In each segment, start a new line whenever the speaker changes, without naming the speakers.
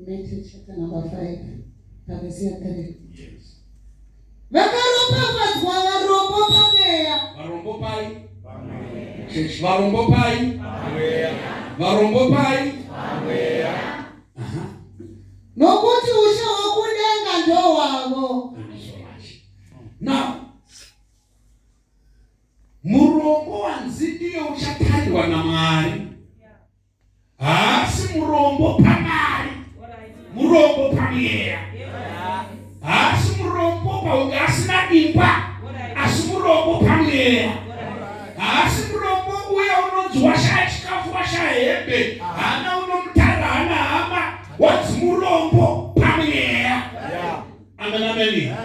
Matthew chapter number 5, verse 3.
Yes.
Vakaropafadzwa varombo pamweya.
Varombo pai? Church, varombo pai? Varombo pai? Aha.
Nokuti ushe hwokudenga ndohwavo.
Thank you so much. Now, murombo wanzi ndiye uchatarirwa naMwari. Haasi murombo pamari, murombo pamweya. Haasi murombo paunge asina imba, asi murombo pamweya. Haasi murombo uya unonzi washaya chikafu, washaya hembe, haana unomutarira, haana hama, wanzi murombo pamweya. Amen, amen.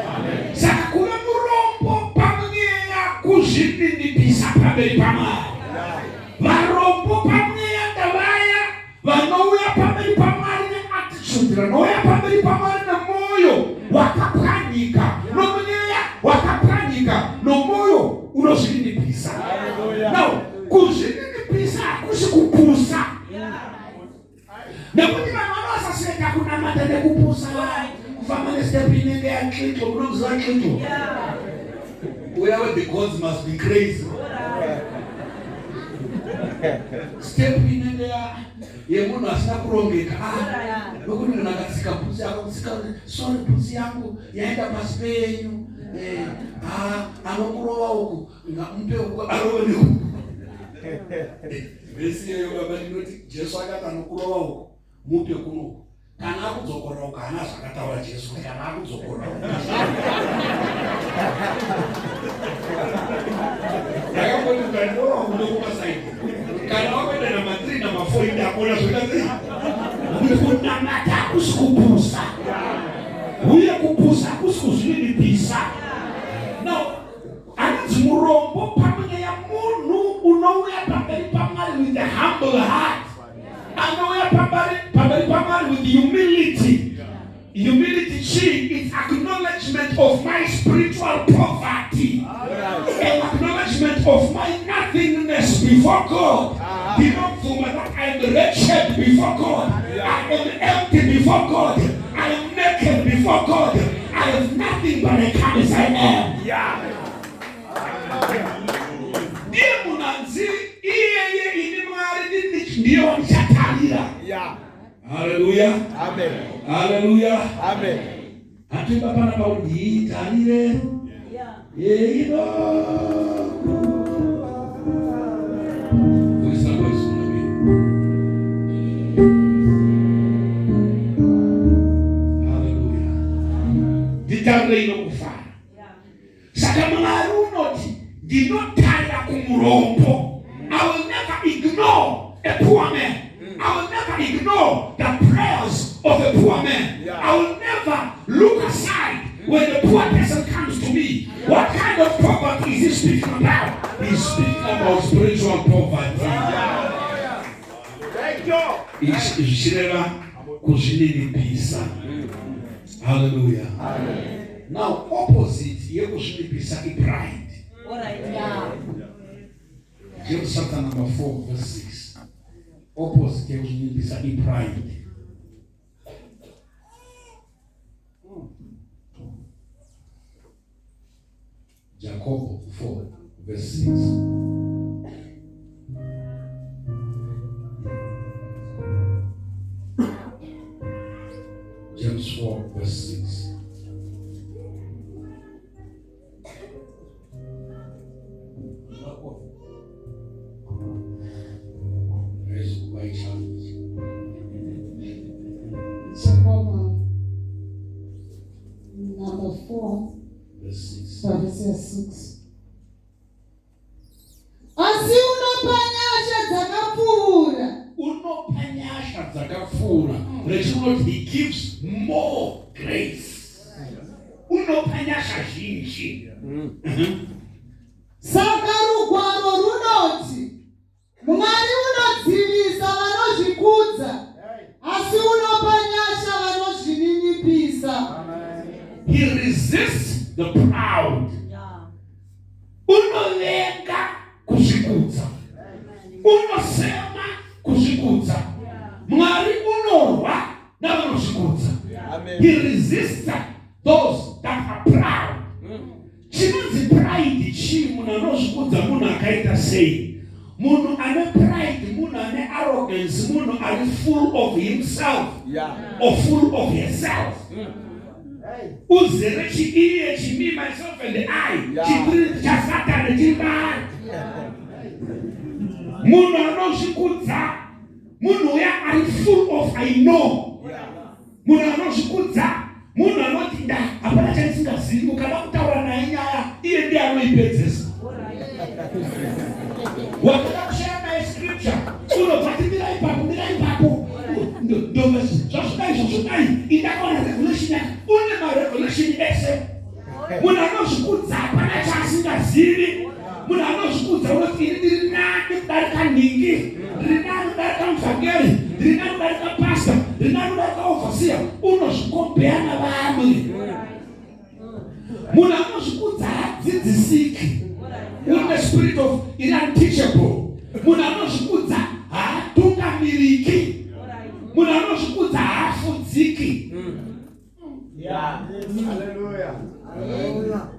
Saka kuve murombo pamweya kuzvininipisa pamberi paMwari. Varombo pamweya ndavaya vanouya pamberi paMwari neattitude, vanouya pamberi paMwari nemwoyo wakapwanyika, nomweya wakapwanyika, nomwoyo unozvininipisa. Now, kuzvininipisa hakusi kupusa. Nekuti vanhu vanosaseka kunamata nekupusa, kufamba nestep inenge yaxixo. Munomuziva Xixo uya we the gods must be crazy? Step inenge yemunhu asina kurongeka. Ah, nokuti munhu akatsika bhutsi, akakutsika, sorry, bhutsi yangu yaenda pasi peyenyu. Ah, anokurova uku, ngamupe uku, arove neuku. Vhesi iyoyo, baba, ndinoti Jesu akati anokurova uku mupe kunoku, kana akudzokorora uku. Haana zvakataura Jesu kuti kana akudzokorora uku. Ndakamboti ukandirova uku ndokumasaidi, kana wakuenda namba 3, namba 4, indakona zvoita sei? Nokuti kunamata hakusi kupusa, uye kupusa hakusi kuzvininipisa. Now, anonzi murombo pamweya munhu unouya pamberi paMwari with a humble heart, anouya pamberi paMwari with humility. Humility chii? It's acknowledgement of my spiritual poverty and acknowledgement of my nothingness before God. Ndinobvuma that I am wretched before God, I am empty before God, I am naked before God, I have nothing, but I come as I am. Ndiye munhu anzi iyeye, ini Mwari ndiye wandichatarira. Haleluya.
Amen.
Haleluya.
Amen.
Hatiba pana paunditarire yeino. Voice rako risungabiri. Haleluya. Nditarire inokufara. Saka Mwari unoti ndinotarira kumurombo. I will never ignore a poor man. I will never ignore the prayers of a poor man. I will never look aside when the poor person comes to me. What kind of poverty is he speaking about? He's speaking about spiritual poverty.
Thank you.
Zvichireva kuzvininipisa. Haleluya. Now, opposite yekuzvininipisa ipride. James chapter number 4 verse 6. Opposite yekuzvininipisa ipride. Jacob 4 verse 6. James 4 verse 6. Praise by challenge.
Jacob number 4,
Verse 6.
Verse 6. Asi unopa nyasha dzakapfuura.
Unopa nyasha dzakapfuura. Rechinoti he gives more grace. Unopa nyasha zhinji.
Saka rugwaro runoti, Mwari unodzivisa vanozvikudza, asi unopa nyasha vanozvininipisa.
He resists the proud. Unovenga kuzvikudza, unosema kuzvikudza. Mwari unorwa navanozvikudza. He resists those that are proud. Chinonzi pride chii? Munhu anozvikudza munhu akaita sei? Munhu ane pride, munhu ane arrogance, munhu ari full of himself or full of herself. Uzere chiiye chimi, myself and I, chipiriti chaSatani chiri maari. Munhu anozvikudza munhu uya ari full of I know. Munhu anozvikudza munhu anoti nda hapana chandisingazivi. Ukada kutaura naye nyaya, iye ndiye anoipedzesa. Wakada kushaya naye scripture, unobva ti mira ipapo, mira ipapo, zvazvodai, zvazvodai, indakaona revelation yaka une marevelation ese. Munhu anozvikudza hapana chaasingazivi. Munhu anozvikudza unoti ini ndiri nani kudarika nhingi, ndiri nani kudarika muvhangeri, ndiri nani kudarika pasta, ndiri nani kudarika overseer. Unozvikombeya navamwe. Munhu anozvikudza haadzidzisiki, une spirit of iri unteachable. Munhu anozvikudza haatungamiriki. Munhu anozvikudza haafudziki.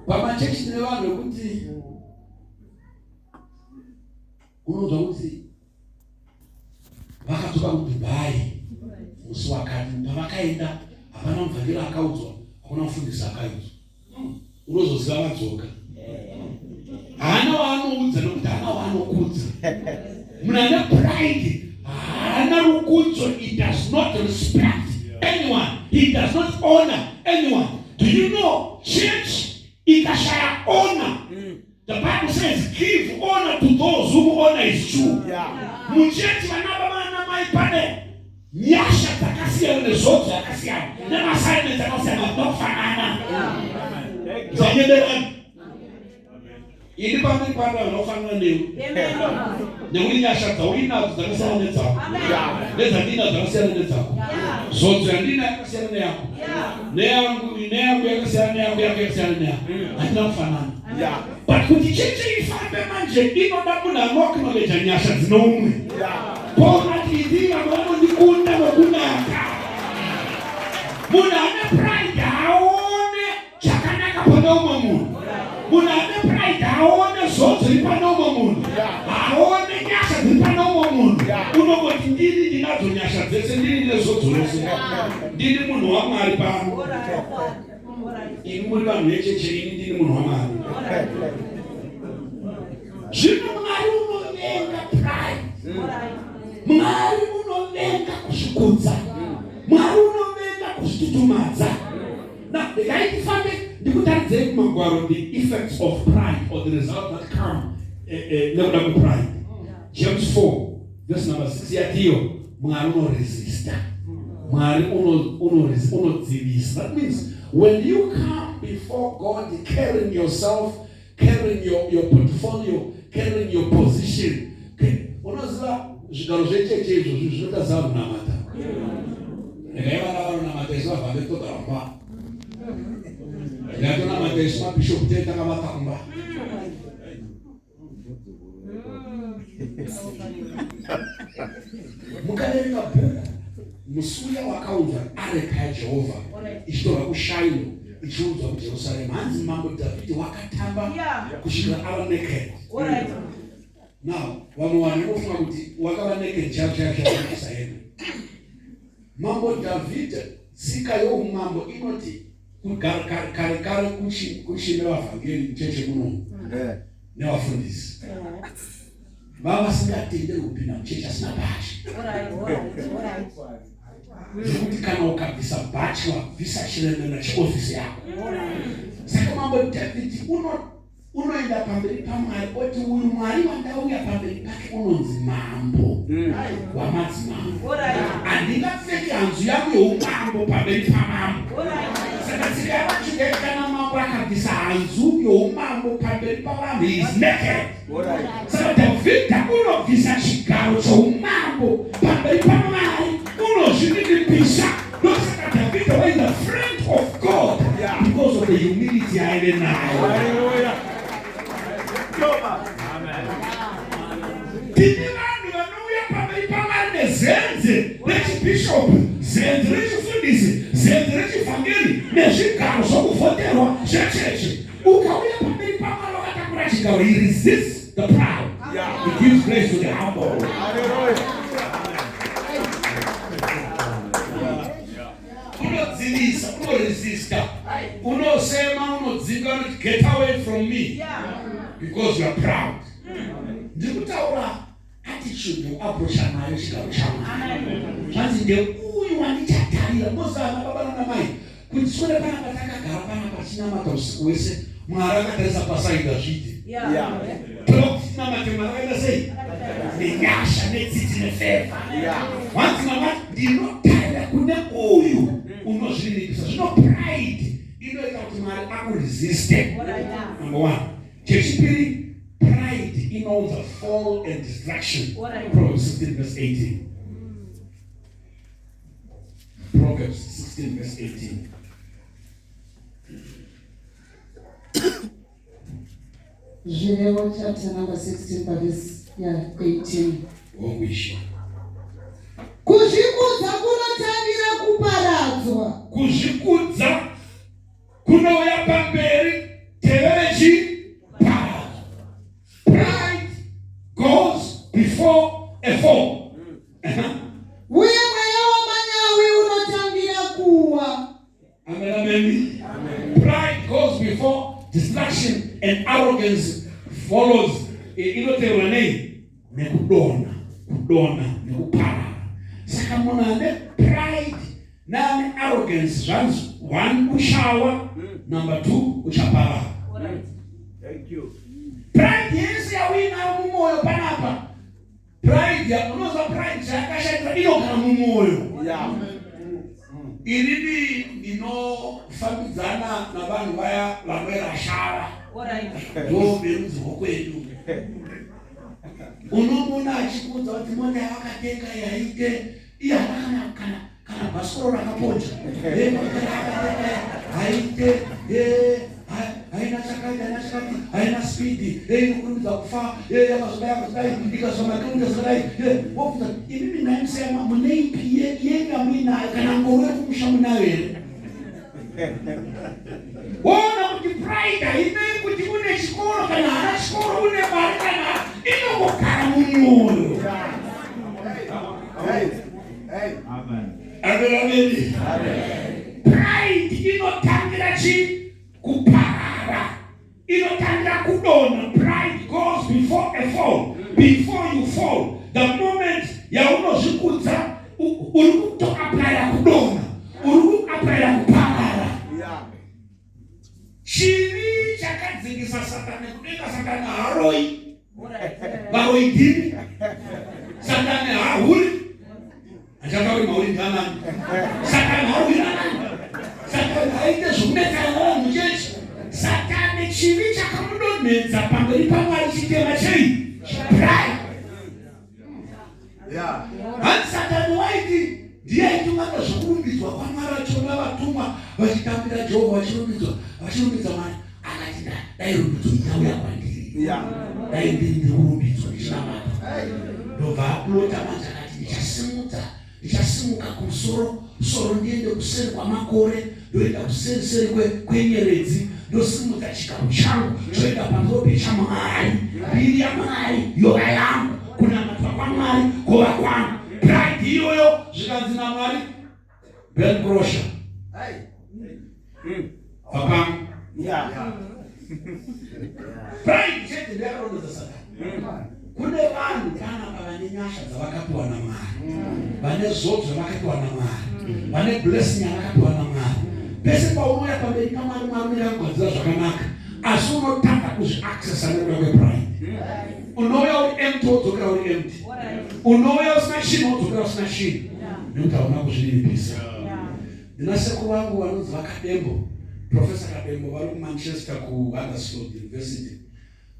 Pamachechi tine vanhu vekuti unonzwa kuti vakadzoka kuDubai musi wakati, pavakaenda hapana muvhangeri akaudzwa, hakuna mufundisi akaudzwa. Unozoziva vadzoka, haana waanoudza nokuti haana waanokudza. Munhu ane pride haana rukudzo. He does not respect anyone, he does not honor anyone. Do you know church ikashaya honor, the Bible says, "Give honor to those whom honor is due." Muchechi, vana baba nana mai, pane nyasha dzakasiyana nezodzo yakasiyana nemaassignments akasiyana, hazvina kufanana. Zanyeberani ini pamberi pano vanofanana newe, nekuti nyasha dzauinadzo dzakasiyana nedzako, nedzandinadzo dzakasiyana nedzako. Zodzo yandina yakasiyana neyako, neyangu neyangu yakasiyana neyako, yako yakasiyana neyako. Hatina kufanana. But kuti cheche ifambe manje, inoda munhu anoacknowledge nyasha dzinoumwe. Paul ati, "Idii vamwe vanondikunda nokunaka." Munhu ane pride haaone chakanaka pane umwe munhu. Munhu ane pride haaone zodzo iri pane umwe munhu, haaone nyasha dziri pane umwe munhu. Unongoti, "Ndini ndinadzo nyasha dzese, ndini ndine zodzo rese, ndini munhu waMwari pano. Ini muri vanhu vecheche, ini ndini munhu waMwari." Zvino Mwari unovenga pride. Mwari unovenga kuzvikudza. Mwari unovenga kuzvitutumadza. Now regai tifambe ndikutaridzei kumagwaro the effects of pride or the result that come nekuda kwepride. James 4 verse number 6 yatiyo Mwari unoresista, Mwari unodzivisa. That means when you come before God carrying yourself, carrying your portfolio, carrying your position. Unoziva zvigaro zvecheche izvozvi zvinotaziva kunamata. Regai vana vanonamata, isu vavhambe togara kumba. Regai tonamata isu mabhishopu tee takavaka kumba. Mukaverenga bhuku, musi uya wakaunzwa areka yaJehovha ichitorwa kuShailo ichiunzwa kuJerusarema, hanzi Mambo Dhavhidhi wakatamba kusvikira ava naked. Now vamwe vanhu vanofunga kuti wakava naked chaivo chaivo chaivo saena Mambo Dhavhidhi. Tsika youmambo inoti kare kare kuchine vavhangeri mucheche munomu nevafundisi, vava vasingatenderwi kupinda muchechi asina bhachi, nekuti kana ukabvisa bhachi wabvisa chiremera cheofisi yako. Saka Mambo Dhavhidhi unoenda pamberi paMwari oti, "Uyu Mwari wandauya pamberi pake unonzi Mambo wamadzimambo. Handingapfeki hanzu yangu youmambo pamberi pamambo." Saka tsika yavaJudha, kana mambo akabvisa hanzu youmambo pamberi pavanhu, he is naked. Saka Dhavhidha unobvisa chigaro choumambo pamberi paMwari, unozvininipisa. Ndosaka Dhavhidha was the friend of God, because of the humility yaive nayo.
Hallelujah.
Tine vanhu vanouya pamberi paMwari nezenze rechibhishopu, zenze rechifundisi. Zenze rechivhangeri nezvigaro zvokuvhoterwa zvechechi. Ukauya pamberi paMwari wakatakura chigaro, he resists the proud. He gives grace to the humble. Unodzivisa, unoresista, unosema, unodzinga, unoti get away from me because you are proud. Ndiri kutaura attitude yokuaprocha nayo chigaro chaMwari. Zvanzi ndeuyu wandichatarira. Moziva ana baba nana mai kuti swere panapa takagara panapa tichinamata usiku hwese, Mwari akatarisa pasaidi hazviite. Toda kuti tinamate Mwari akaita sei? Nenyasha, netsitsi, nefevha. Wanzi namati ndinotarira kune uyu unozvininipisa. Zvino pride inoita kuti Mwari akuresiste. Number one. Chechipiri, pride inounza fall and destruction. Proverbs 16 verse 18. Proverbs 16 verse 18.
Zvirevo chapter number 16 pavhesi ya 18.
Hongu Ishe.
Kuzvikudza kunotangira kuparadzwa.
Kuzvikudza kunouya pamberi tevere chii? Paradzo. Pride goes before a fall.
Uye mweya wamanyawi unotangira kuwa.
Amen, amen. Pride goes before destruction and arrogance follows. Inoteverwa nei? Nekudonha, kudonha nekuparara. Saka munhu ane pride neane arrogance zvanzi one uchawa, number two uchaparara.
Thank you.
Pride yese yauinayo mumwoyo panapa, pride ya unoziva pride chayakashatira inogara mumwoyo. Inini ndinofambidzana navanhu vaya vanoera shava, ndo verudzi rwokwedu. Unomuona achikuudza kuti mota yavakatenga yaite iye haana kana kana kana bhasikoro rakaponja. Mota yavakatenga haite, haina chakati, haina chakati, haina spidi, inokurumidza kufa, yakazodai, yakazodai, ikazwa makilomita zvakadai. Wobvunza imimi nhai museyama muneipi yenyu yamuinayo, kana ngoro yekumusha munayo here? Woona kuti pride hainei kuti une chikoro kana haana chikoro, une mari kana inongogara mumwoyo.
Hey. Hey.
Amen, amen. Pride inotangira chi kuparara, inotangira kudonha. Pride goes before a fall. Before you fall, the moment yaunozvikudza uri kutoapplyira kudonha, uri kuapplyira kuparara. Chivi chakadzingisa Satani kudenga. Satani haaroi, varoi ndimi. Satani haahuri, hachatauri mauri ndianani. Satani haahuri anani. Satani haaite zvokunetsana navanhu chechi. Satani chivi chakamudonhedza pamberi paMwari chitema chei? Pride. Hanzi Satani waiti ndiye aitungamira zvokurumbidzwa kwaMwari, achiona vatumwa vachitambira Jehovha, vachirumbidzwa, vachirumbidza Mwari. Akati dai rumbidzo yauya kwandiri, dai ndiri ndiri kurumbidzwa ndichinamata. Ndobva aplota manje, akati ndichasimudza, ndichasimuka kumusoro soro, ndiende kuseri kwamakore, ndoenda kuseri seri kwenyeredzi, ndosimudza chigaro changu choenda pamusoro pechaMwari, mbiri yaMwari yova yangu, kunamatwa kwaMwari kova kwangu. Pride iyoyo, zvikanzi naMwari, Ben Crosha, papangu. Pride chete ndoyakarondedza Satani. Kune vanhu panapa vane nyasha dzavakapiwa naMwari, vane zodzo yavakapiwa naMwari, vane blessing yavakapiwa naMwari. Pese paunouya pamberi paMwari, Mwari unenge akugadzira zvakanaka, asi unotanga kuzviaccessa nekuda kwepride. Unouya uri empty, wodzokera uri empty. Unouya usina chinhu, wodzokera usina chinhu, nekuti hauna kuzvininipisa. Ndina sekuru vangu vanonzi VaKadembo, Professor Kadembo, vari kuManchester kuHuddersfield University.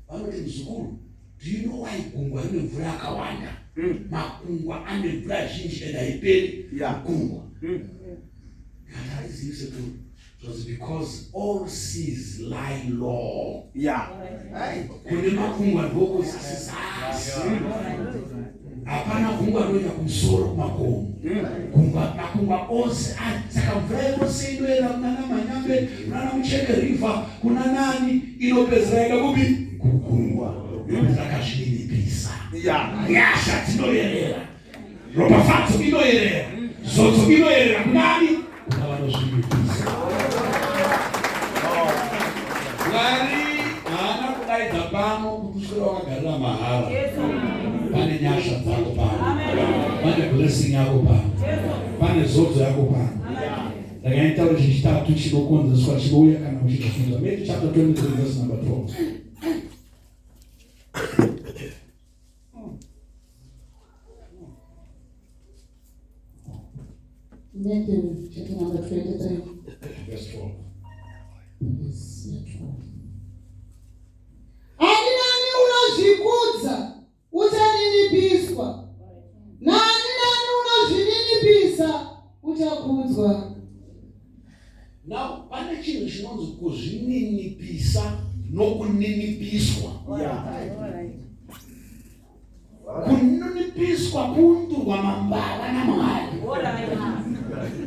Vanoti, "Muzukuru, do you know why gungwa rine mvura yakawanda? Makungwa ane mvura zhinji and haiperi." Gungwa. Kati, "Harizivi, sekuru." It was because all seas lie low.
Yeah.
Kune makungwa ndokuzasi zasi. Hapana gungwa rinoenda kumusoro kumakomo. Gungwa makungwa ose ari saka mvura yose inoenda kunana Manyambe, kunana Mucheke River, kuna nani inopedzera enda kupi? Kugungwa. Rakazvininipisa.
Yeah.
Nyasha dzinoyerera. Ropafadzo inoyerera. Zodzo inoyerera kunani? Kuna vanozvininipisa. Mwari haana kudaidza pano kuti uswere wakagarira mahara. Pane nyasha dzako pano. Pane blessing yako pano. Pane zodzo yako pano. Ndakaitaura chechitatu chinokonzeswa chinouya kana uchizvifunza. Matthew chapter 23 verse number 12.
Matthew chapter number 23.
Verse 12.
Verse 12. Ani nani unozvikudza uchaninipiswa, nani nani unozvininipisa uchakudzwa.
Now, pane chinhu chinonzi kuzvininipisa nokuninipiswa.
Yeah.
Kuninipiswa kuundurwa mambava naMwari.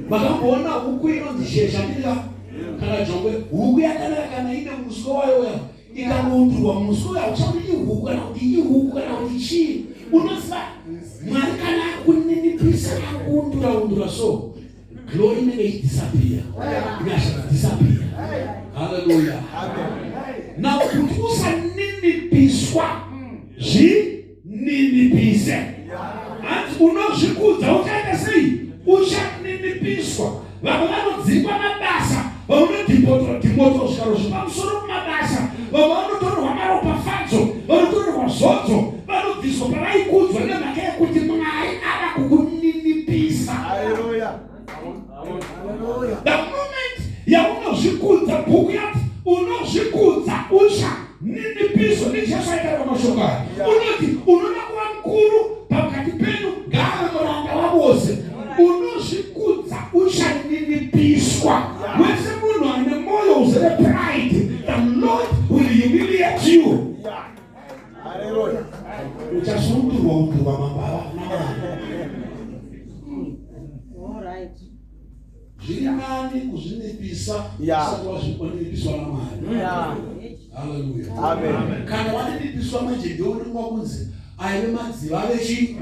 Makamboona huku inonzi shesha ndika kana jongwe huku yakanaka kana ine muswe wayo uya ikangoundurwa muswe uya uchakuti ihuku kana kuti ihuku kana kuti chii unoziva Mwari kana akuninipisa akuundura undura so glory inenge ichidisappear nyasha dzidisappear haleluya now kuti usaninipiswa zvininipise hanzi unozvikudza uchaita sei uchaninipiswa vamwe vanodzingwa mabasa vanodhimotwa dhimotwa zvikaro zvepamusoro kumabasa vamwe vanotorerwa maropafadzo vanotorerwa zodzo vanobviswa pavaikudzwa nemhaka yekuti Mwari ava kukuninipisa.
Hallelujah.
The moment yaunozvikudza bhuku yati unozvikudza uchaninipiswa ndiJesu aitaura mashoko aya unoti unoda kuva mukuru pakati penyu ngaave muranda wavose unozvikudza uchaninipiswa wese munhu ane mwoyo uzere pride the Lord will humiliate you.
Yeah. Hallelujah.
Uchasundurwa undurwa mambava naMwari. Zviri nani kuzvinipisa
Yeah.
usati wazvininipiswa naMwari.
Yeah.
Haleluya.
Amen.
Kana waninipiswa manje ndiwe unenge wakunzi aive madziva vechi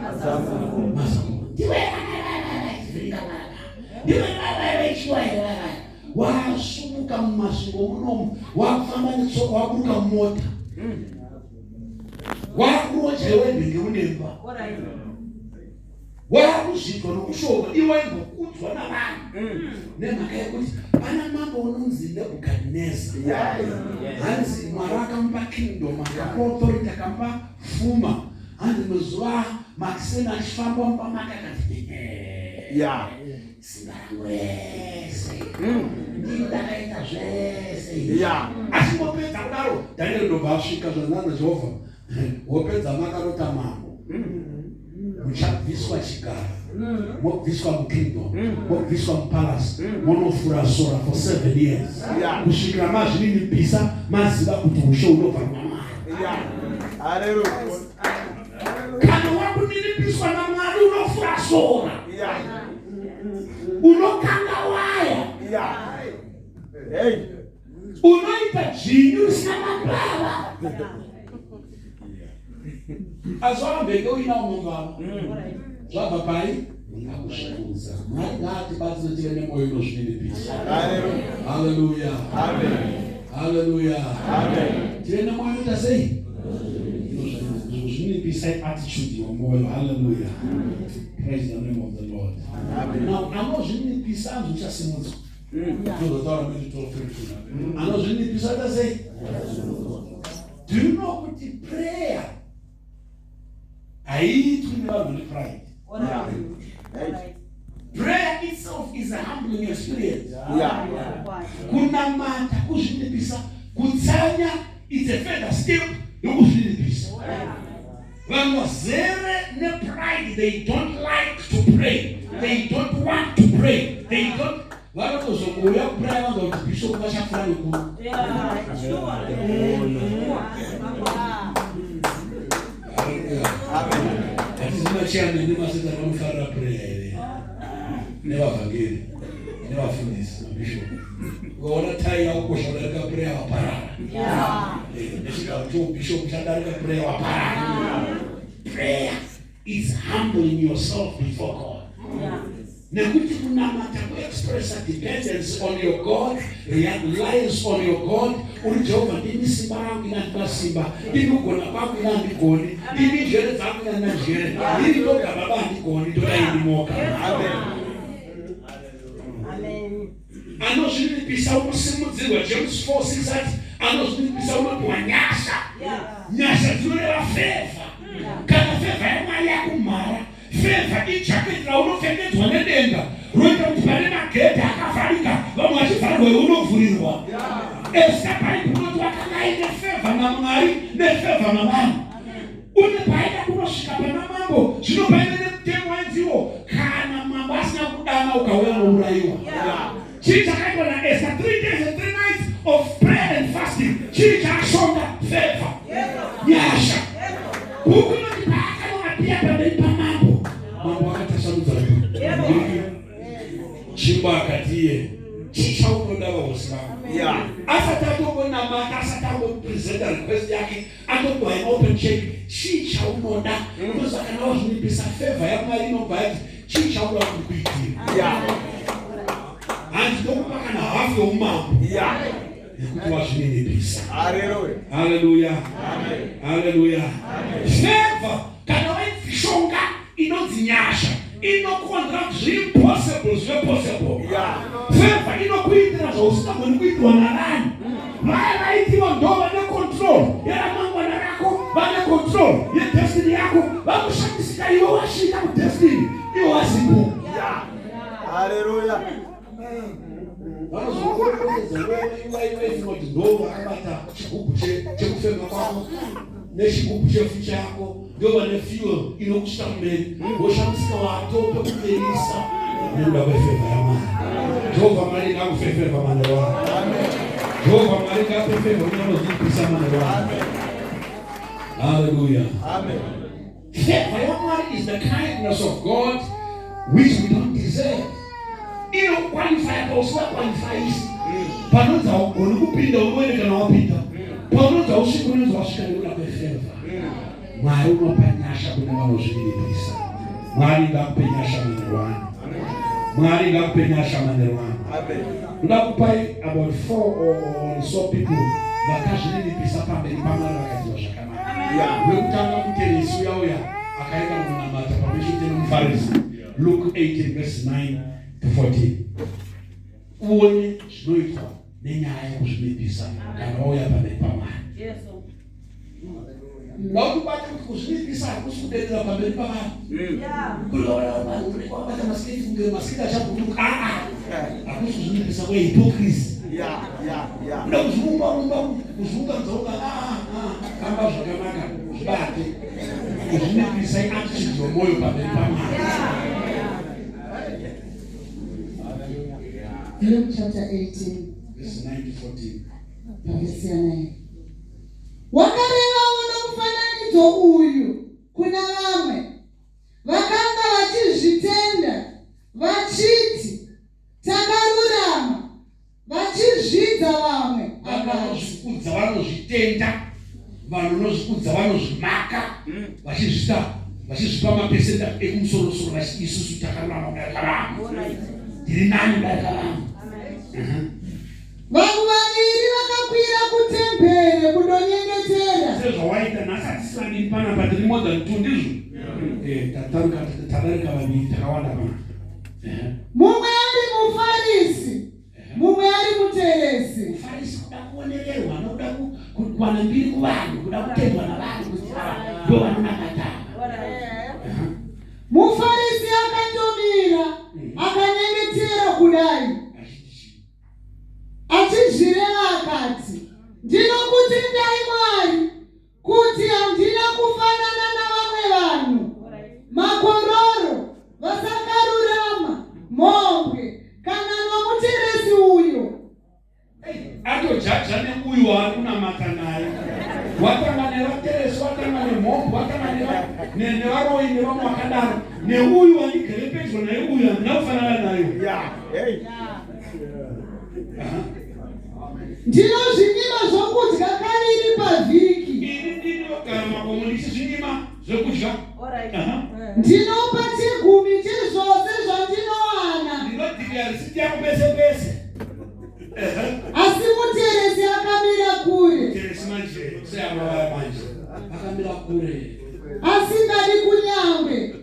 mazamu. Ndiwe ndiwe vechiwa wasumuka mumasvingo munomu wakufamba netsoka waburuka mumota wakuroja iwe ndenge unemba wakuzvidzwa nokushorwa iwe waimbokudzwa navanhu nemhaka yekuti pana mambo unonzi Nebhukadhineza. Hanzi Mwari akamupa kingdom, akamupa authority, akamupa fuma. Hanzi rimwe zuva Makiseni achifamba mumba make akati
Yeah.
simba rangu rese ndini ndakaita zvese izvi.
Yeah.
Achingopedza kudaro Daniel ndobva asvika zvanzi naJehovha wopedza makarota mambo muchabviswa chigaro mobviswa mukingdom mobviswa mupalace monofura sora for 7 years
Yeah.
kusvikira mazvininipisa maziva kuti ushe unobva kuna Mwari.
Yeah. Hallelujah.
Kana wakuninipiswa naMwari unofura sora
Yeah.
unokanga waya
Yeah. Hey.
unoita dzvinyu risina mambava asi wakambenge uinawo mambava zvabva pai akuzvikudza Mwari ngaatibatsire tive nemwoyo unozvininipisa.
Hallelujah.
Haleluya.
Amen.
Haleluya.
Amen.
Tive nemwoyo unoita sei? Zvininipisa attitude yomwoyo. Haleluya. Praise the name of the Lord.
Amen.
Now anozvininipisa anzi uchasimudzwa. Ndozvataura Matthew 12:32. Anozvininipisa aita sei? Do you know kuti prayer haiitwi nevanhu vane pride?
Hey.
Prayer itself is a humbling experience.
Yeah.
Kunamata kuzvinipisa, kutsanya it's a further step yokuzvinipisa. Vanhu vazere nepride, they don't like to pray. They don't want to pray. They don't. Vanotozongouya kuprayer vanzwa kuti bishop vachapfura nekuru. Hatizi machairman nemaseta vanofarira prayer here nevavhangeri nevafundisi mabishop. Ukaona tai yakukosha kudarika prayer waparara. Nechigaro choubishop chadarika prayer waparara. Prayer is humbling yourself before God. Nekuti kunamata kuexpressa dependence on your God, reliance on your God. Uri Jehovha, ndimi simba rangu, ini handina simba, ndimi kugona kwangu, ini handigoni, ndimi njere dzangu, ini handina njere, ndiri ndoga Baba, handigoni, ndoda ini moga. Anozvininipisa unosimudzirwa. James 4:6 ati anozvininipisa unopiwa nyasha. Nyasha dzinoreva favor. Kana favor yaMwari yakumhara, favor ijaketi raunopfekedzwa nedenga roita kuti pane magedhi akavharika, vamwe vachivharirwa iwe unovhurirwa. Esta Bhaibheri rinoti wakanga aine favor naMwari nefavor navanhu. Une paaida kunosvika pana mambo, zvino paive nemutemo wainziwo kana mambo asina kudana ukauya unourayiwa. Chii chakaitwa naEsta? 3 days and 3 nights of prayer and fasting. Chii chaashonga? Favor, nyasha. Bhuku inoti paakanoapia pamberi pamambo, mambo akatasanudza chimbo akati iye, chii chaunoda vahosi vangu? Asati atombonamata, asati ambopresenta request yake, atopiwa an open check. Chii chaunoda? Ndosaka kana wazvinipisa, favor yaMwari inobva yati chii chaunoda kuti kuitira? Hanzi ndokupa kana hafu yeumambo nekuti wazvininipisa. Haleluya, haleluya. Favor kana waishonga inonzi nyasha, inokonzera kuti zviri impossible zvive possible. Favor inokuitira zvausingagoni kuitirwa navanhu. Vaya vaitiwa ndo vane control yeramangwana rako, vane control yedestiny yako. Vakushamisika iwe wasvika kudestiny, iwe wasipo.
Haleluya.
Vanozokurekodza vaifunga kuti ndo vakabata chigubhu chekufema kwako nechigubhu chefucha yako, ndo vane fuel inokusvika kumberi. Woshamisika watope kuberisa nekuda kwefavor yaMwari. Jehovha Mwari ngakupe favor manheru ano. Jehovha Mwari ngakupe favor unonozviipisa manheru ano. Haleluya.
Amen.
Favor yaMwari is the kindness of God which we don't deserve. Inoqualify pausingaqualifyisi. Panonzi haugoni kupinda unoende kana wapinda. Panonzi hausviki unonzi wasvika nekuda kwefavor. Mwari unopa nyasha kune vanozvininipisa. Mwari ngakupe nyasha manheru ano. Mwari ngakupe nyasha manheru ano.
Amen.
Ndoda kupai about four or so people vakazvininipisa pamberi paMwari vakaitirwa zvakanaka. Wekutanga muteresi uya uya akaenda kunonamata pamwe chete nomuFarisi. Luke 18 verse 9 to 14. Uone zvinoitwa nenyaya yekuzvininipisa kana wauya pamberi paMwari. Ngautibate kuti kuzvininipisa hakusi kuderera pamberi pavanhu. Kunoona vanhu unenge wabata masiketi kunge masiketi achabhururuka. Aa, hakusi kuzvininipisa kwehypocrisy. Kuda kuzviumba umba, kuzviunganidza unga famba zvakanaka, zvibate. Kuzvininipisa iattitude yomwoyo pamberi paMwari.
Luke chapter 18
Verse 9 to 14.
Pavhesi ya9. Wakarevawo nomufananidzo uyu kuna vamwe vakanga vachizvitenda vachiti takarurama, vachizvidza vamwe.
Vanhu
Akati,
vanozvikudza vanozvitenda, vanhu vanozvikudza vanozvimaka, vachizvita vachizvipa mapesenda ekumusorosoro, vachiti isusu takarurama kudarika vamwe, tiri nani kudarika vamwe.
Vanhu vaviri vakakwira kutembere kundonyengetera.
Sezvawaita nhasi, hatisi vaviri panapa, tiri more than two, ndizvo? Tadarika vaviri, takawanda pana.
Mumwe ari muFarisi, mumwe ari muteresi.
Mufarisi kuda kuonererwa nokuda kuwana mbiri kuvanhu, kuda kutendwa navanhu kuti ava ndo vanonamata.
Mufarisi akatomira akanyengetera kudai,
Achiti chii?
Achizvireva akati, "Ndinokutendai Mwari kuti handina kufanana navamwe vanhu, makororo, vasakarurama, mhombwe, kana nomuteresi."
nevaroyi nevamwe vakadaro neuyu wandigere pedyo naye uyu handina kufanana naye.
Ndinozvinyima zvokudya kaviri pavhiki.
Ini ndinogara makomo ndichizvinyima zvekudya.
Ndinopa chegumi chezvose zvandinowana.
Ndinodhirira risiti yangu pese pese.
Asi muteresi akamira kure.
Muteresi manje seavaya manje akamira kure.
Asingadi kunyangwe.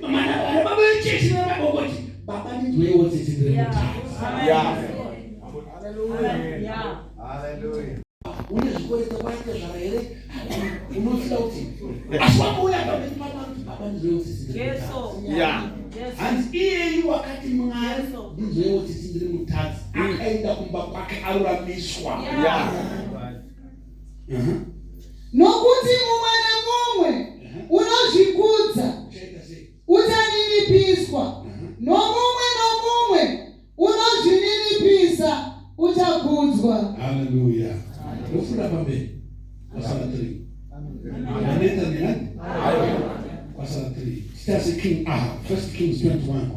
Mana baba vechechi nevabongoti baba ndinzweiwo tsitsi ndiri mutadzi.
Hallelujah. Hallelujah.
Une zvikwereti kwaite zvara here? Unofila kuti asi wambouya pamberi pamwari kuti baba ndinzweiwo tsitsi ndiri mutadzi. Hanzi iyeyu wakati Mwari ndinzweiwo tsitsi ndiri mutadzi akaenda kumba kwake aruramiswa.
Nokuti mumwe nemumwe unozvikudza uchaninipiswa, nomumwe nomumwe unozvininipisa uchakudzwa.
Haleluya. Ndofunda pamberi. Kwasara 3. Aneta nenani? Kwasara 3. Titase King Ahab, First Kings 21.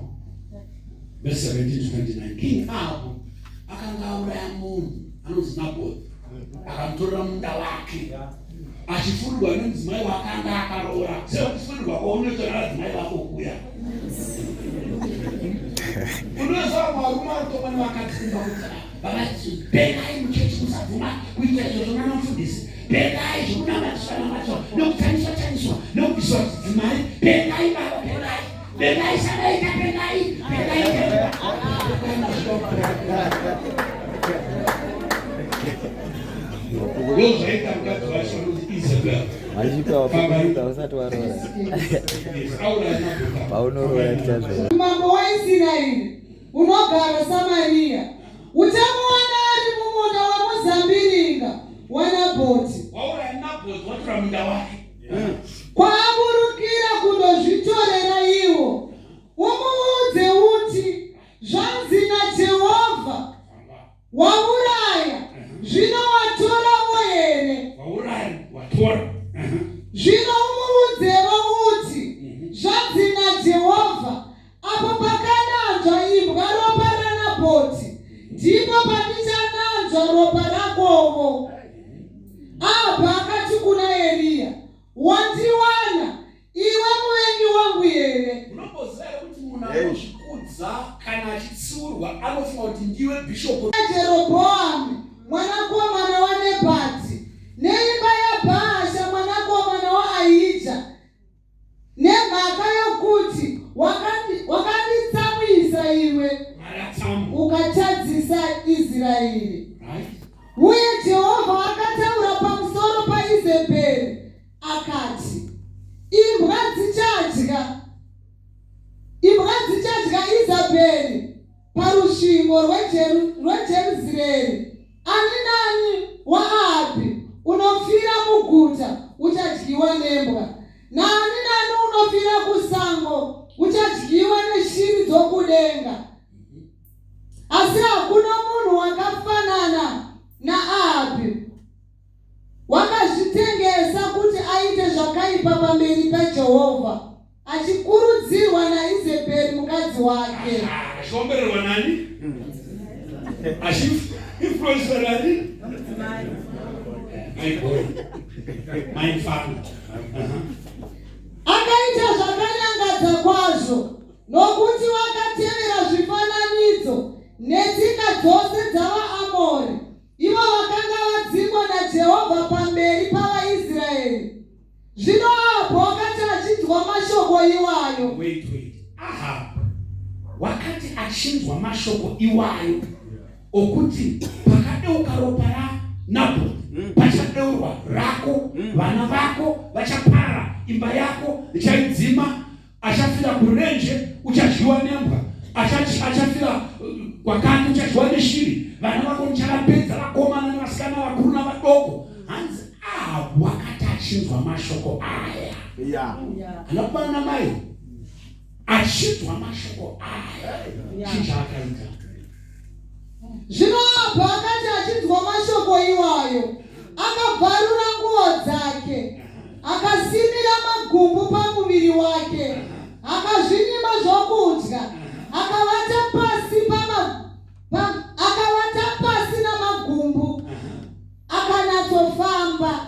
Verse 17 to 29. King Ahab akanga auraya munhu anonzi Naboth. Akamutorera munda wake. Achifurirwa nemudzimai waakanga akaroora. Sekufurirwa kwaunoitwa navadzimai vako kuya. Unoziva varume vanotongwa nevakadzi kumba kuti baba bengai muchechi musabvuma kuita izvozvo nana mufundisi. Bengai zvekunamatiswa namatiswa nokutanyiswa tanyiswa nokubviswa dzimari. Bengai baba bengai. Bengai sadaita bengai. Bengai. Ndozvaita mukadzi wacho anonzi Isabel.
Mashika wapukuruka usati waroora.
Yes, auraya Nabhota.
Paunoroora tichazviona.
Mambo waIsraeri unogara Samaria, uchamuwana ari mumunda wemuzambiringa waNabhoti,
Wauraya Nabhoti watora munda wake.
kwaaburukira kundozvitorera iwo. Umuudze uti, zvanzi naJehovha, wauraya, zvino watoravo here?
Wauraya watora.
Zvino umuudzevo uti, zvanzi naJehovha, apo pakananzva imbwa ropa raNabhoti, ndipo pandichananzva ropa rakovo. Ahabhu akati kuna Eriya, wandiwana, iwe muvengi wangu here?
Munomboziva here kuti munhu anozvikudza kana achitsiurwa anofunga kuti ndiwe bhishopu?
Jerobhoami mwanakomana waNebhati, neimba yaBhaasha mwanakomana waAhija, nemhaka yokuti wakanditsamwisa iwe,
Mwari atsamwa.
ukatadzisa Israeri.
Right?
Uye Jehovha akataura pamusoro paIzebheri akati, imbwa dzichadya Izabheri parusvingo rweJerusareri. Ani nani waAhabhi unofira muguta uchadyiwa nembwa, naani nani unofira kusango uchadyiwa neshiri dzokudenga. Asi hakuna munhu wakafanana naAhabhi, wakazvitengesa kuti aite zvakaipa pamberi paJehovha, achikurudzirwa naIzebheri mukadzi wake.
Achiombererwa nani? Achiinfluenswa nani? My boy. My father.
Akaita zvakanyangadza kwazvo, nokuti wakatevera zvifananidzo netsika dzose dzavaAmori, ivo vakanga vadzingwa naJehovha pamberi pavaIsraeri. Zvino Ahabhu wakati achinzwa mashoko iwayo,
Wait, wait. Ahab wakati achinzwa mashoko iwayo okuti pakadeuka ropa raNabhoti pachadeurwa rako, vana vako vachaparara, imba yako ichaidzima, achafira kurenje, uchadyiwa nembwa, achafira kwakati, uchadyiwa neshiri, vana vako ndichavapedza, vakomana nevasikana, vakuru navadoko. Hanzi Ahabhu wakati achinzwa mashoko aya, anakubana namai, achinzwa mashoko aya, chii chaakaita?
Zvino Ahabhu akati achinzwa mashoko iwayo, akabvarura nguo dzake. Akasimira magumbu pamuviri wake, akazvinyima zvokudya, akavata pasi pama, pa, akavata pasi namagumbu, akanatsofamba.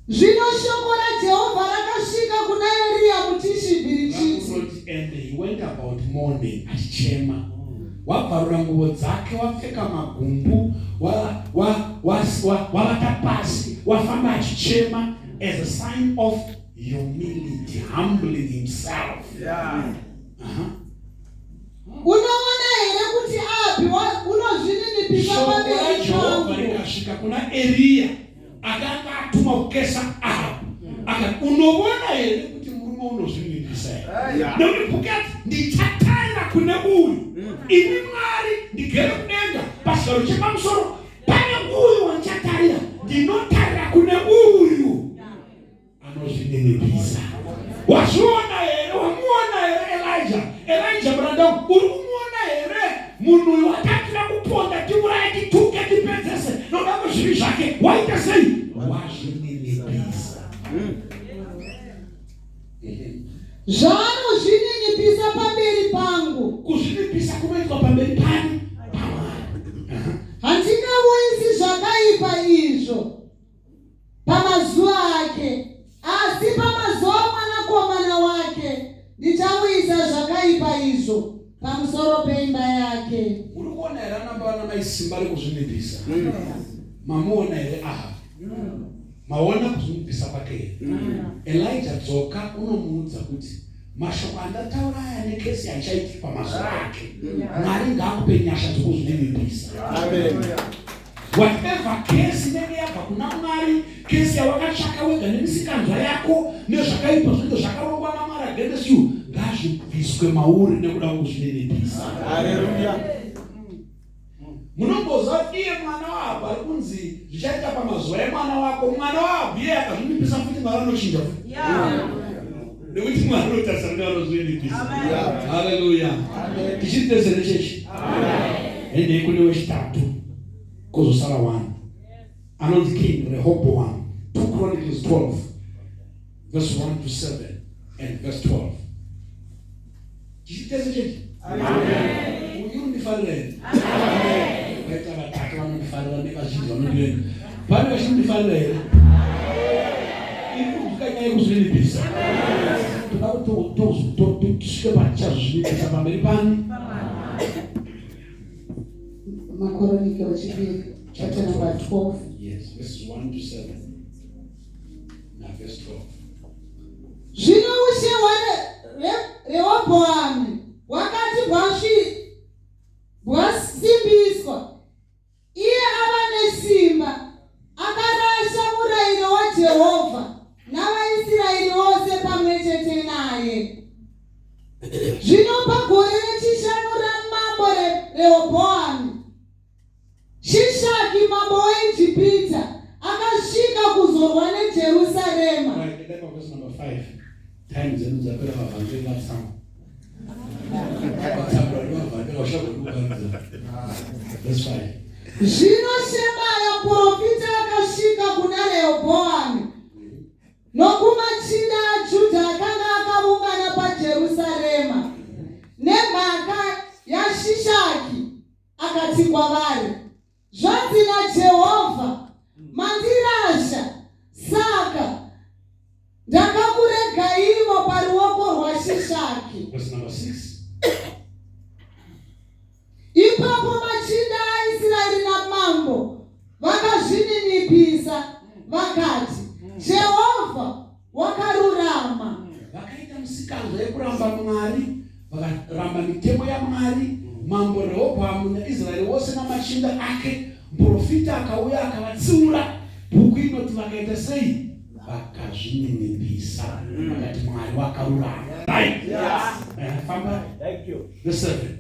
Zvino shoko raJehovha rakasvika kuna Eriya muTishibhi richiti.
Vakutoti, and he went about mourning, achichema, wabvarura nguvo dzake, wapfeka magumbu, wavata pasi, wafamba achichema as a sign of humility, humbling himself.
Unoona here kuti Ahabhi unozvininipisa
Shoko
pamberi
raJehovha
pangu?
rikasvika kuna Eriya akanga atuma kukesa Ahabhu, akati, unoona here kuti murume unozvininipisa here? Nekuti bhuketi ndichatarira kune uyu. Ini Mwari ndigere kudenga pachigaro chepamusoro, pane uyu wandichatarira, ndinotarira kune uyu anozvininipisa. Wazviona here? Wamuona here Elijah? Elijah muranda wangu, uri kumuona here munhu uyu watatira kuponda, tiuraye, tituke, tipedzese nokuda kwezvivi zvake? Waita sei? Wazvininipisa.
Zvaanozvininipisa pamberi pangu,
Kuzvinipisa kunoitwa pamberi pani? PaMwari.
Handingauyisi zvakaipa izvo pamazuva ake, asi pamazuva omwanakomana wake ndichauyisa zvakaipa izvo pamusoro peimba yake.
Muri kuona here anamba vana mai simba rekuzvinipisa? Mamuona here Ahabhu? Maona kuzvinipisa kwake here? Elijah, dzoka unomuudza kuti mashoko andataura aya nekesi haichaitiki pamazuva ake. Mwari ngaakupe nyasha dzokuzvininipisa. Whatever case inenge yabva kuna Mwari, case yawakatsvaka wega nemisikanzwa yako nezvakaipa zvinenge zvakarongwa naMwari against you, ngazvibviswe mauri nekuda kwekuzvininipisa.
Hallelujah.
Munomboziva kuti iye mwana waAhabhu ari kunzi zvichaita pamazuva emwana wako, mwana waAhabhu iye akazvinipisa futi, Mwari anochinja futi, nekuti Mwari unotarisa kune vanozvininipisa. Haleluya! Tichiri tese nechechi, endei kune wechitatu, kozosara one anonzi King Rehoboam. 2 Chronicles 12 verse 1 to 7 and verse 12. Tichiri tese chechi? Uyu undifarira here? Vaita vatatu vanondifarira nevazhinji vanondivenga. Pane vachinondifarira here? Iri kunzwika nyaya yekuzvininipisa. Toda kuti tisvike patichazvininipisa pamberi pani?
Makoronike wechipiri, chapter number 12.
Yes, verses 1 to 7 naverse 12.
Zvino ushe hwaRehobhoami hwakati bwasimbiswa, iye ava nesimba, akarasha murayiro waJehovha navaIsraeri vose pamwe chete naye. Zvino pagore rechishanu ramambo Rehobhoami, Shishaki mambo weIjipita akasvika kuzorwa neJerusarema.
Right, endai paverse number 5. Time dzenu dzapera, vavhangeri vatsama. Vatsambura nevavhangeri vashagoni kuparidza. Verse 5.
Zvino Shemaya muprofita akasvika kuna Rehobhoami nokumachinda aJudha akanga akaungana paJerusarema nemhaka yaShishaki, akati kwavari, "Zvanzi naJehovha, Mandirasha, saka ndakakuregaivo paruoko rwaShishaki."
Verse number 6.
Ipapo machinda aIsraeri namambo vakazvininipisa vakati, "Jehovha wakarurama."
Vakaita musikanzwa yekuramba Mwari, vakaramba mitemo yaMwari. Mambo Rehobhoamu naIsraeri wose namachinda ake, muprofita akauya akavatsiura. Bhuku inoti vakaita sei? Vakazvininipisa, vakati, "Mwari wakarurama." Right. Famba.
Thank you.
Verse 7.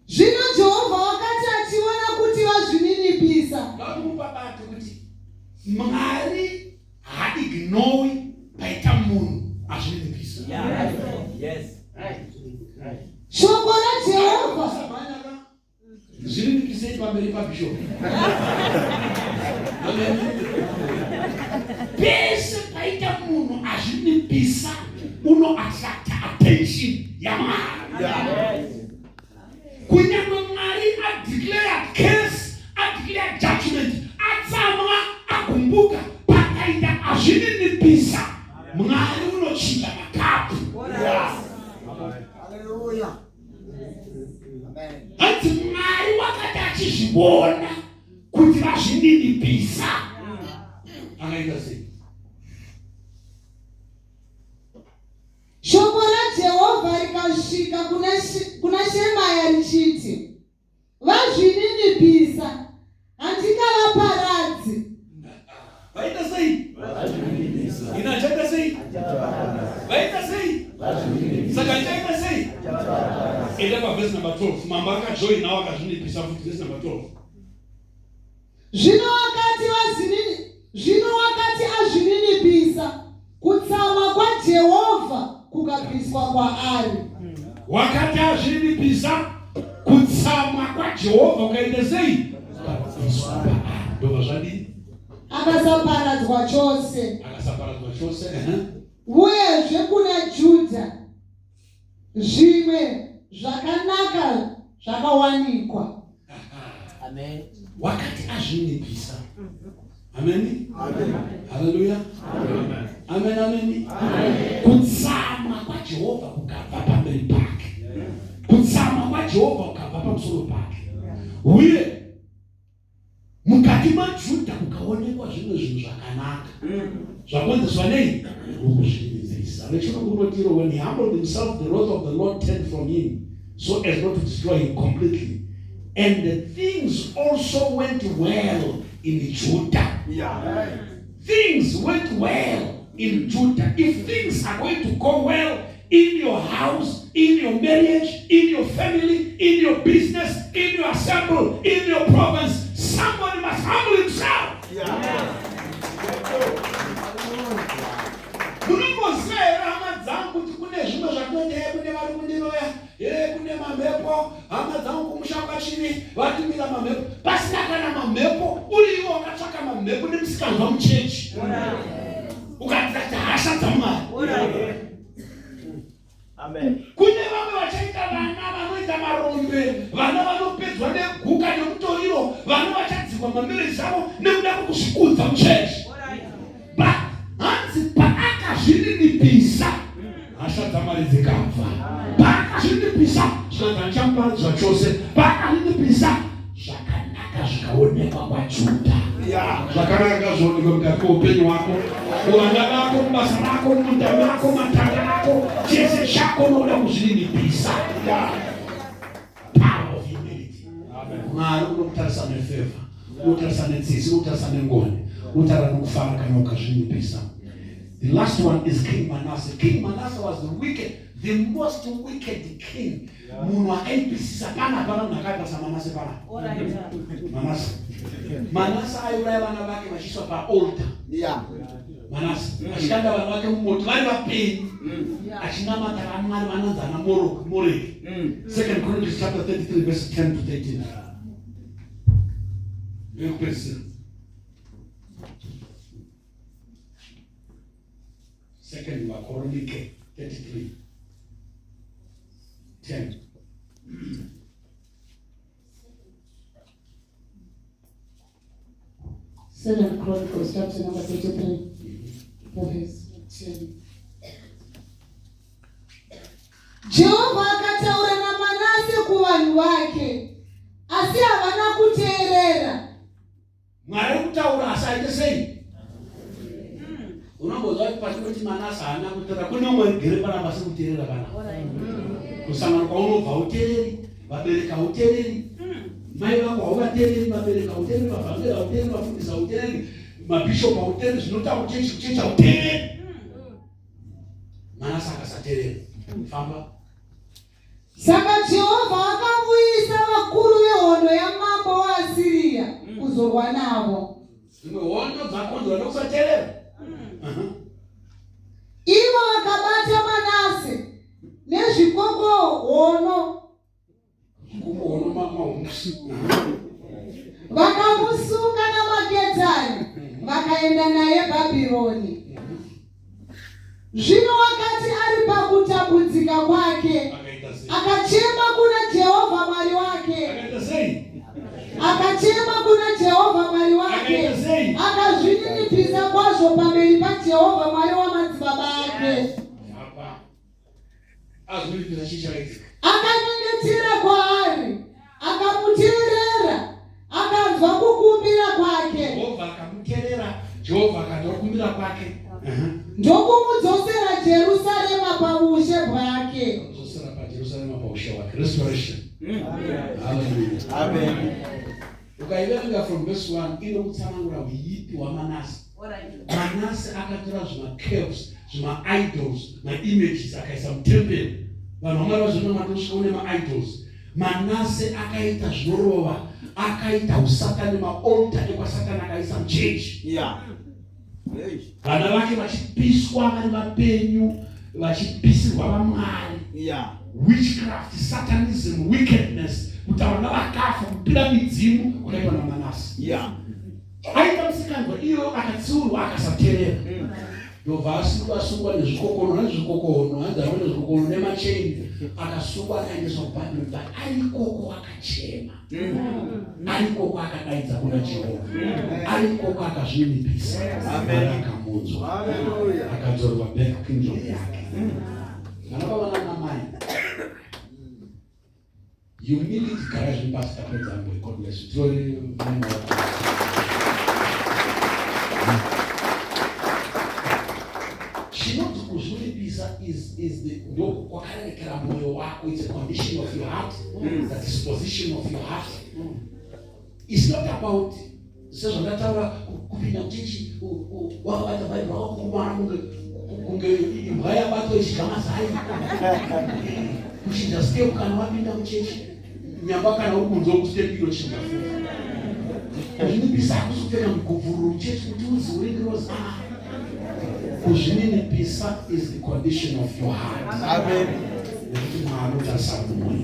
Zvino Jehovha wakati achiona kuti vazvininipisa,
Ngakumupabate kuti Mwari haaignori paita munhu azvininipisa.
Shoko raJehovha
Zvininipisei pamberi. pamberi pabishop. Amen. Pese paita munhu azvinipisa uno attract attention yaMwari. Kunyangwe Mwari adeclare curse, adeclare judgment, atsamwa, agumbuka, pakaita azvininipisa, Mwari unochinja makapu. Hanzi Mwari wakati achizvivona kuti vazvininipisa, akaita sei?
Shoko raJehovha rikasvika kuna Shemaya richiti, Vazvininipisa, handingavaparadzi.
Vaita sei? Ina achaita sei? Vaita sei? Saka achaita sei? Enda pavhesi number 12. Mambo akajoinawo akazvinipisa futi vhesi number 12.
Zvino wakati vazinini, zvino wakati azvininipisa, kutsamwa kwaJehovha kukabviswa kwaari.
Wakati azvininipisa, kutsamwa kwaJehovha kukaita sei? Kukabviswa kwaari. Ndobva zvadii?
Akasaparadzwa chose.
Akasaparadzwa chose. Uh-huh.
Uyezve kuna Judha zvimwe zvakanaka zvakawanikwa.
Amen. Wakati azvininipisa. Amen. Amen. Hallelujah. Amen. Amen. Amen. Amen. Kutsamwa kwaJehovha kukabva pamberi pake. Kutsamwa kwaJehovha kukabva pamusoro pake. Uye mukati maJudha kukaonekwa zvimwe zvinhu zvakanaka zvakonzeswa nei nokuzvininipisa. Nechirungu unotiro, when he humbled himself, the wrath of the Lord turned from him so as not to destroy him completely, and the things also went well in Judah. Things went well in Judah. If things are going to go well in your house, in your marriage, in your family, in your business, in your assembly, in your province, somebody must humble himself. Munomboziva here hama dzangu kuti kune zvimwe zvatinoita, ye kune vari kundiroya, ye kune mamhepo, hama dzangu kumusha kwachini vatumira mamhepo, pasina kana mamhepo, uri iwe wakatsvaka mamhepo nemusikanzwa muchechi ukatata hasha dzaMwari.
Amen.
Kune vamwe vachaita vana vanoita marombe, vana vanopedzwa neguka nemutoriro, vana vachadzikwa mamarriage avo nekuda kwekuzvikudza muchechi. But hanzi paakazvininipisa, hasha dzaMwari dzikabva. Paakazvininipisa, zvikanzi handichamuparadzi zvachose. Paakazvininipisa, zvakanaka zvikaonekwa kwaJudha. Zvakanaka ngazvionekwe mukati meupenyu hwako, muvana vako, mubasa rako, mumunda mako, matanga ako, chese chako nokuda kuzvininipisa. Power of humility. Mwari unokutarisa nefavor, unokutarisa netsitsi, unokutarisa nengoni, unotarira nokufara kana ukazvininipisa. The last one is King Manasseh. King Manasseh was the wicked, the most wicked king. Munhu akaipisisa pana, hapana munhu akaipa saManase pana. Manase. Manase aiuraya vana vake vachiiswa paaltar. Manase achikanda vana vake mumoto vari vapenyu, achinamata vamwari vanonzi ana Moreki. Second Chronicles chapter 33 verse 10 to 13. Ndekupedzisira. Second Vakoronike 33 10.
Second Chronicles chapter number 33, verse 10. Jehovha akataura naManase kuvanhu vake, asi havana kuteerera.
Mwari kutaura asi aite sei? Unombozwa kuti patinoti Manase haana kuteerera, kune umwe rigere panapa asiri kuteerera pana. Kusangano kwaunobva hauteereri, vabereki hauteereri, mai vako hauvateereri, vabereki hauteereri, vavhangeri hauteereri, vafundisi hauteereri, mabhishopu hauteereri, zvinotaura kuchechi kuchechi hauteereri. Manase akasateerera. Famba.
Saka Jehovha akavuyisa vakuru vehondo yamambo waAsiria kuzorwa navo.
Dzimwe hondo dzakonzerwa nokusateerera.
Ivo vakabata Manase nezvikokohono
Zvikokohono mahumsi.
Vakamusunga namaketani, vakaenda naye Bhabhironi. Zvino wakati ari pakutambudzika kwake, akachema kuna Jehovha Mwari wake. Akachema kuna Jehovha Mwari wake, akazvininipisa kwazvo pamberi paJehovha Mwari wamadzibaba ake. Akanyengetera kwaari, akamuteerera, akanzwa kukumbira kwake.
Jehovha akamuteerera, Jehovha akanzwa kukumbira kwake.
Ndokumudzosera Jerusarema paushe bwake.
Dzosera paJerusarema paushe hwake. Restoration. Hallelujah.
Amen.
Ukaiverenga from verse 1 inokutsanangura huipi hwaManase. Manase akatora zvimacurves, zvimaidols, maimages akaisa mutemperi. Vanhu vamwari vazvinamata kusvika une maidols. Manase akaita zvinorova, akaita usatani, maaltar ekwasatani akaisa muchechi.
Yeah.
Vana vake vachipiswa vari vapenyu, vachipisirwa vamwari.
Yeah.
Witchcraft, satanism, wickedness, kutaura navakafa, kupira midzimu kukaitwa naManase.
Yeah.
Aita musikanzwa iyoyo akatsiurwa akasaterera. Ndobva asungwa asungwa nezvikokono nezvikokono hanzi ave nezvikokono nemachain akasungwa akaendeswa kuBhabhironi but arikoko akachema. Arikoko akadaidza kuna Jehovha. Arikoko akazvininipisa. Mwari akamunzwa. Akadzorwa back kingdom yake. Vana baba namai. Humility gara zviri pasi tapedza mboy. God bless you. Tiri maoko. Chinonzi kuzvinipisa is the ndo kwakarerekera moyo wako. It's a condition of your heart. The disposition of your heart. It's not about sezvandataura kupinda muchechi wakabata Bhaibheri wakakukumara kunge imbwa yabatwa ichidya mazai. Kuchinja step kana wapinda muchechi, nyamba kana uri kunze kustep inochinja futi. Kuzvininipisa hakusi kupfeka mugubvururu muchechi kuti uzi uri ngirozi. Kuzvininipisa is the condition of your heart.
Amen.
Nekuti Mwari unotarisa mwoyo.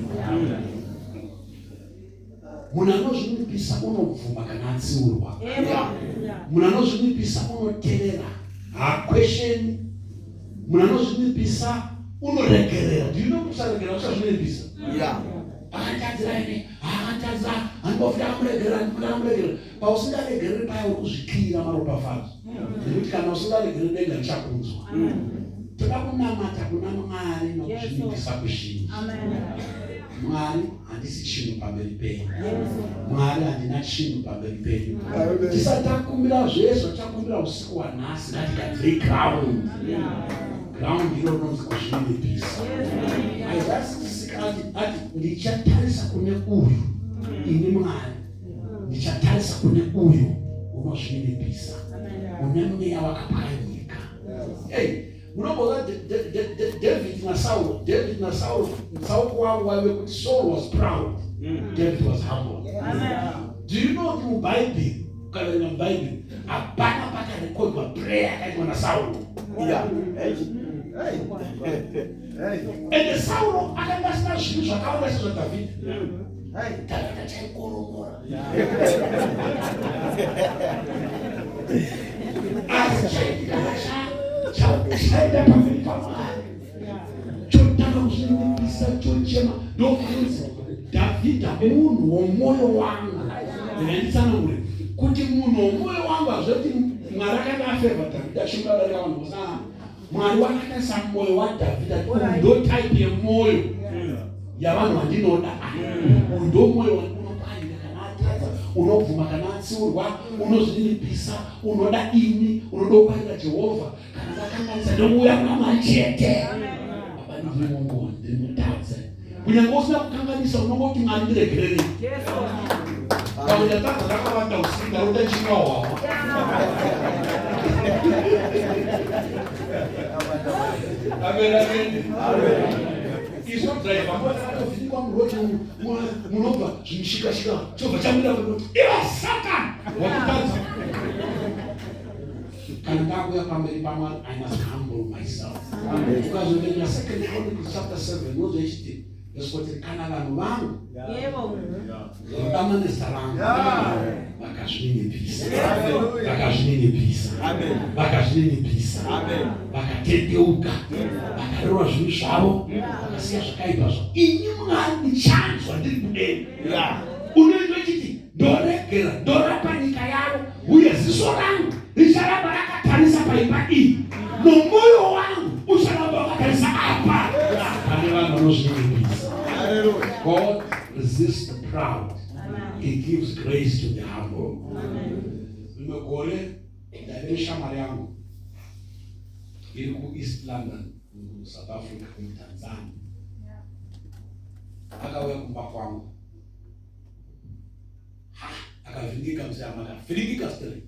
Munhu anozvininipisa unobvuma kana atsiurwa. Munhu anozvininipisa unoterera, haakwesheni. Munhu anozvininipisa unoregerera. Do you know kusaregerera kusazvininipisa?
Yeah.
Akatadzira ini, akatadza, handinofi ndamuregerera, handinofi ndamuregerera. Pausingaregereri paya uri kuzvikiyira maropafadzo. Nekuti kana usingaregereri denga richakunzwa. Toda kunamata kuna Mwari nokuzvininipisa kuzhinji. Mwari, handisi chinhu pamberi penyu. Mwari, handina chinhu pamberi penyu. Tisati takumbira zvese zvatakumbira usiku hwanhasi, ngatigadzirei ground. Ground iro rinonzi kuzvininipisa. Isaiah 66 ati ndichatarisa kune uyu, ini Mwari, ndichatarisa kune uyu unozvininipisa, une mweya wakapwanyika. Hey, munomboona David naSaul, David naSaul, mutsauko wavo waive kuti Saul was proud, David was humble. Do you know kuti muBhaibheri, ukaverenga muBhaibheri, hapana pakarekodwa prayer yakaitwa naSaul.
Yeah. Hey. Hey. Hey.
Ende Sauro akanga asina zvinhu zvakawanda sezvaDhavhidhi.
Hey.
Dhavhidhi chaikoromora. Asi chaitika chaenda pamberi paMwari, chotanga kuzvininipisa, chochema, ndokunzi Dhavhidha munhu womwoyo wangu. Ndinanditsanangure kuti munhu womwoyo wangu hazvoti Mwari akanga afevha Dhavhidha achimuda kudarika vanhu vose. Mwari wakatarisa mwoyo waDhavhidha, uyu ndo type yemwoyo yavanhu vandinoda. Uyu ndo mwoyo unopwanyika kana atadza, unobvuma kana atsiurwa, unozvininipisa, unoda ini, unoda kuparira Jehovha. Kana ndakanganisa ndouya kuna Mwari chete. Baba, ndiri mungoni, ndinotadza. Kunyange usina kukanganisa unongoti Mwari ndiregererei. Pamwe ndatadza ndakavanda usiku, ndarota ndichinwa hwahwa. Amen, amen. Isu driver mbotakatovhinikwa muroad munobva zvimushikashika chobva chamira kuti iwe Satan wakutadza. Kana ndakuya pamberi paMwari, I must humble myself. Ukazoverenga 2 Chronicles chapter 7 unozwa ichiti Verse kana vanhu vangu vanodana nezita rangu vakazvininipisa, vakazvininipisa, vakazvininipisa, vakatendeuka, vakarerwa zvivi zvavo, vakasiya zvakaipa zvavo, ini Mwari ndichanzwa ndiri kudenga. Unoitwa chiti ndoregera, ndorapa nyika yavo, uye ziso rangu richaramba rakatarisa paimba iyi, nomwoyo wangu ucharamba wakatarisa apa pane vanhu vanozvininipisa. God resists the proud, he gives grace to the humble. Rimwe gore ndaive neshamwari yangu iri kuEast London, kuSouth Africa, kumuTanzania. Akauya kumba kwangu, akavhiringika muzama, akavhiringika straight.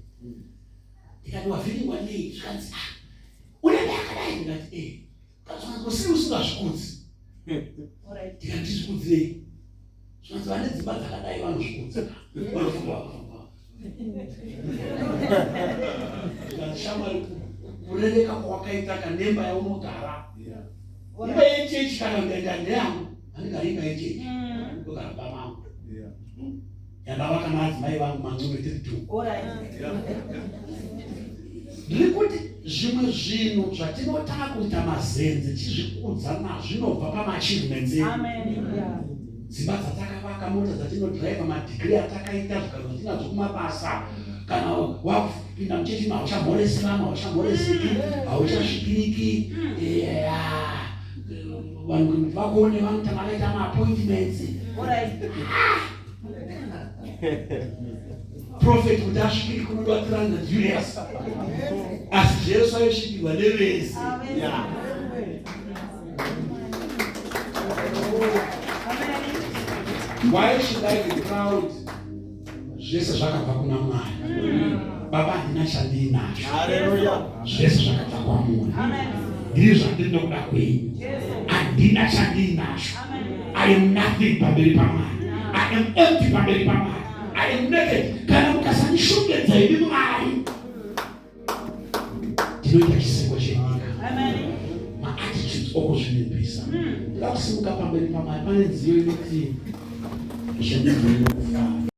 Ndikati, "Wavhiringwa nei?" Zvikanzi, "Ah, unenge akadai." Ndikati, "E." Kazvanzi, "Sei usingazvikudzi?" Ndikati, "Ndizvikudzei?" Zvikanzi, "Vane dzimba dzakadai vanozvikudza, vanofunga." Ndikati, "Shamwari, kurereka kwawakaita kanemba yaunogara, imba yechechi, kana ndaenda ndeyangu, handigari imba yechechi, ndogara mba mangu yandavaka naadzimai vangu mancume tiri two." Ndiri kuti zvimwe zvinhu zvatinotanga kuita mazenze tichizvikudza nazvo zvinobva pamaachievements edu, dzimba dzatakavaka, mota dzatinodhiraivha, madhigiri atakaita, zvigaro zvatinadzo kumabasa. Kana wakupinda muchechi, hauchamhoresi vamwe, hauchamhoresiki, hauchasvikiriki. Vanhu kuti vakuone vanotanga vaita maappointments. Prophet kuti asvikiri kunodiwa 300 US, asi Jesu aisvikirwa nevese. Why should I be proud? Zvese zvakabva kuna Mwari. Baba, handina chandinacho, zvese zvakabva kwamuri. Ndiri zvandiri nokuda kwenyu. Handina chandinacho. I am nothing pamberi paMwari. I am empty pamberi paMwari. I am naked. Kana mukasandishongedza imi Mwari, ndinoita chiseko chenyika. Maattitudes okuzvininipisa. Ndoda kusimuka pamberi paMwari. Pane nziyo inoti, "Zvendinzwe nokufara."